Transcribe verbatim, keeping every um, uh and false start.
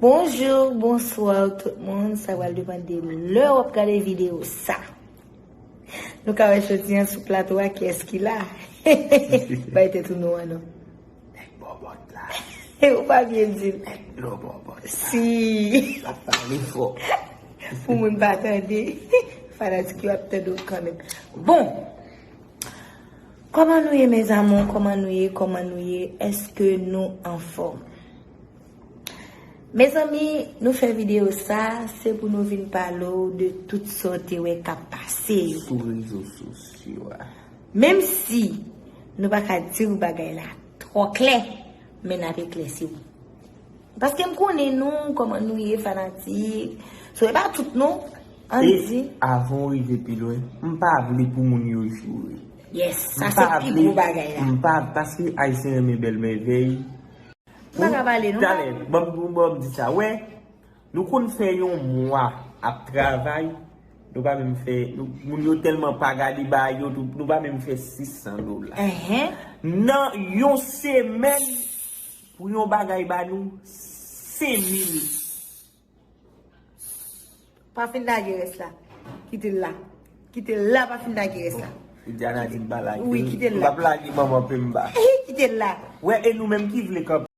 Bonjou, bonswa tout moun. Sa pral depann de lè w ap gade videyo sa. Nou ka wè jodi an sou plato a kiyès ki la. Bay tèt ou non an non. Nèg bòbòt la. Ou pa byen di l. Nèg dlo bòbòt la. Si. L ap pale fò. Pou moun pa tande. Fanatik yo ap tande w kanmenm. Bon. Kòman nou ye, mes amours? Kòman nou ye? Kòman nou ye? Èske nou anfòm? Mezanmi, nou fè videyo sa, se pou nou vin pale w de tout sa w te wè k ap pase yo. Sou rezo sosyo a. Menm si nou pa ka di w bagay la twò klè, men n ap eklèsi w. Paske m konnen nou, kòman nou ye, fanatik. So, e pa tout non, ann di. E avan w rive pi lwen, m pa vle pou moun yo joure. Yes, sa se pi gwo bagay la. M pa, paske Ayisyen renmen bèl mèvèy. M pa ka pale, non. Talè, ban m, ban m di sa. Wè, nou konn fè yon mwa ap travay, nou pa menm fè, nou, moun yo tèlman pa gade bagay yo, nou, nou pa menm fè sis san dola. Enhen. Nan yon semèn, pou yon bagay ba nou, senk mil. Pa fin lage rès la. Kite l la. Kite l la, pa fin lage rès la. Diana di m pa lage. Wi, kite l la. M p ap lage manman Pemba. Kite l la. Wè, e nou menm ki vle kanpe.